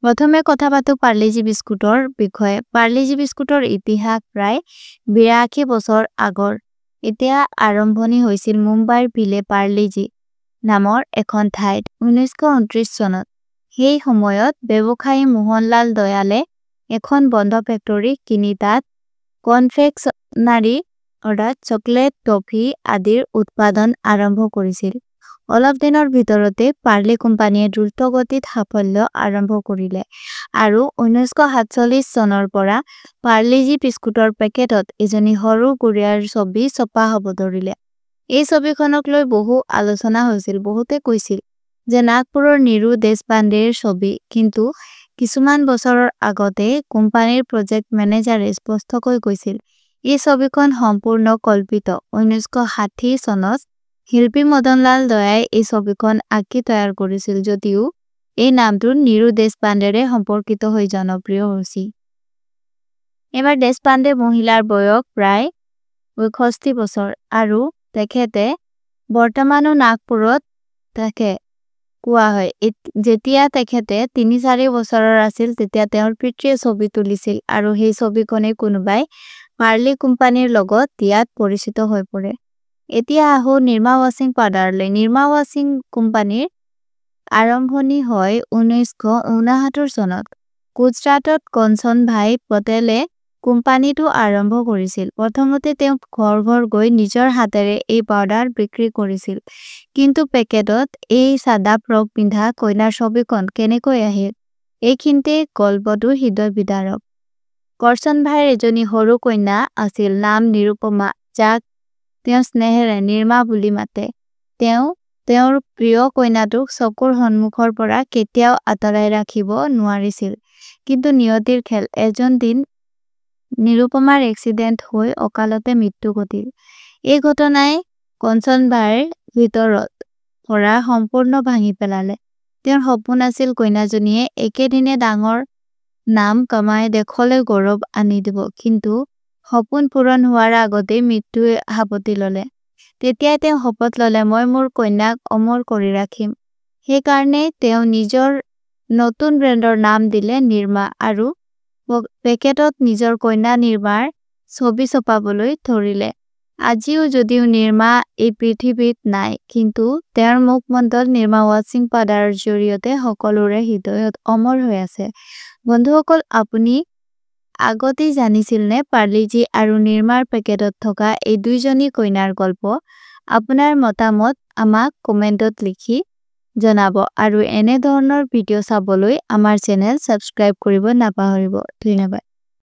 প্ৰথমে কথা পাতো পাৰ্লেজি বিস্কুটৰ বিষয়ে। পাৰ্লেজি বিস্কুটৰ ইতিহাস প্ৰায় ৮২ বছৰ আগৰ। এতিয়া আৰম্ভণি হৈছিল মুম্বাইৰ ভিলে পাৰ্লেজি নামৰ এখন ঠাইত ১৯২৯ চনত। সেই সময়ত ব্যৱসায়ী মোহনলাল দয়ালে এখন বন্ধ ফেক্টৰী কিনি তাত কনফেকচনাৰী অৰ্থাৎ চকলেট, টফি আদিৰ উৎপাদন আৰম্ভ কৰিছিল। অলপ দিনৰ ভিতৰতে পাৰ্লে কোম্পানীয়ে দ্ৰুতগতিত সাফল্য আৰম্ভ কৰিলে আৰু ১৯৪৭ চনৰ পৰা পাৰ্লেজি বিস্কুটৰ পেকেটত এজনী সৰু গুড়িয়াৰ ছবি ছপা হ'ব ধৰিলে। এই ছবিখনক লৈ বহু আলোচনা হৈছিল। বহুতে কৈছিল যে নাগপুৰৰ নিৰু দেশপাণ্ডেৰ ছবি, কিন্তু কিছুমান বছৰৰ আগতে কোম্পানীৰ প্ৰজেক্ট মেনেজাৰে স্পষ্টকৈ কৈছিল এই ছবিখন সম্পূৰ্ণ কল্পিত। ১৯৬০ চনত শিল্পী মদনলাল দয়াই এই ছবিখন আঁকি তৈয়াৰ কৰিছিল যদিও এই নামটো নিৰু দেশপাণ্ডেৰে সম্পৰ্কিত হৈ জনপ্ৰিয় হৈছিল। এবাৰ দেশপাণ্ডে মহিলাৰ বয়স প্ৰায় ৬৫ বছৰ আৰু তেখেতে বৰ্তমানো নাগপুৰত থাকে কোৱা হয়। যেতিয়া তেখেতে ৩-৪ বছৰৰ আছিল তেতিয়া তেওঁৰ পিতৃয়ে ছবি তুলিছিল আৰু সেই ছবিখনে কোনোবাই পাৰ্লে কোম্পানীৰ লগত দিয়াত পৰিচিত হৈ পৰে। এতিয়া আহো নিৰ্মা ৱাশ্বিং পাউডাৰলৈ। নিৰ্মা ৱাশ্বিং কোম্পানীৰ আৰম্ভণি হয় ১৯৬৯ চনত। গুজৰাটত কঞ্চন ভাই পটেলে কোম্পানীটো আৰম্ভ কৰিছিল। প্ৰথমতে তেওঁ ঘৰ ঘৰ গৈ নিজৰ হাতেৰে এই পাউডাৰ বিক্ৰী কৰিছিল। কিন্তু পেকেটত এই সাদা ফ্ৰক পিন্ধা কইনাৰ ছবিখন কেনেকৈ আহিল, এইখিনিতে গল্পটো হৃদয় বিদাৰক। কৰচন ভাইৰ এজনী সৰু কন্যা আছিল, নাম নিৰুপমা, যাক তেওঁ স্নেহেৰে নিৰ্মা বুলি মাতে। তেওঁ তেওঁৰ প্ৰিয় কন্যাটোক চকুৰ সন্মুখৰ পৰা কেতিয়াও আঁতৰাই ৰাখিব নোৱাৰিছিল। কিন্তু নিয়তিৰ খেল, এজন দিন নিৰুপমাৰ এক্সিডেণ্ট হৈ অকালতে মৃত্যু ঘটিল। এই ঘটনাই কঞ্চন ভাইৰ ভিতৰত পৰা সম্পূৰ্ণ ভাঙি পেলালে। তেওঁৰ সপোন আছিল কন্যাজনীয়ে একেদিনে ডাঙৰ নাম কমাই দেশলৈ গৌৰৱ আনি দিব, কিন্তু সপোন পূৰণ হোৱাৰ আগতেই মৃত্যুৱে সাৱটি ললে। তেতিয়াই তেওঁ শপত ললে, মই মোৰ কন্যাক অমৰ কৰি ৰাখিম। সেইকাৰণে তেওঁ নিজৰ নতুন ব্ৰেণ্ডৰ নাম দিলে নিৰ্মা আৰু পেকেটত নিজৰ কন্যা নিৰ্মাৰ ছবি ছপাবলৈ ধৰিলে। আজিও যদিও নিৰ্মা এই পৃথিৱীত নাই, কিন্তু তেওঁৰ মুখমণ্ডল নিৰ্মা ৱাশ্বিং পাউডাৰৰ জৰিয়তে সকলোৰে হৃদয়ত অমৰ হৈ আছে। বন্ধুসকল, আপুনি আগতেই জানিছিল নে পাৰ্লেজি আৰু নিৰ্মাৰ পেকেটত থকা এই দুইজনী কন্যাৰ গল্প? আপোনাৰ মতামত আমাক কমেণ্টত লিখি জনাব আৰু এনেধৰণৰ ভিডিঅ' চাবলৈ আমাৰ চেনেল ছাবস্ক্ৰাইব কৰিব নাপাহৰিব। ধন্যবাদ।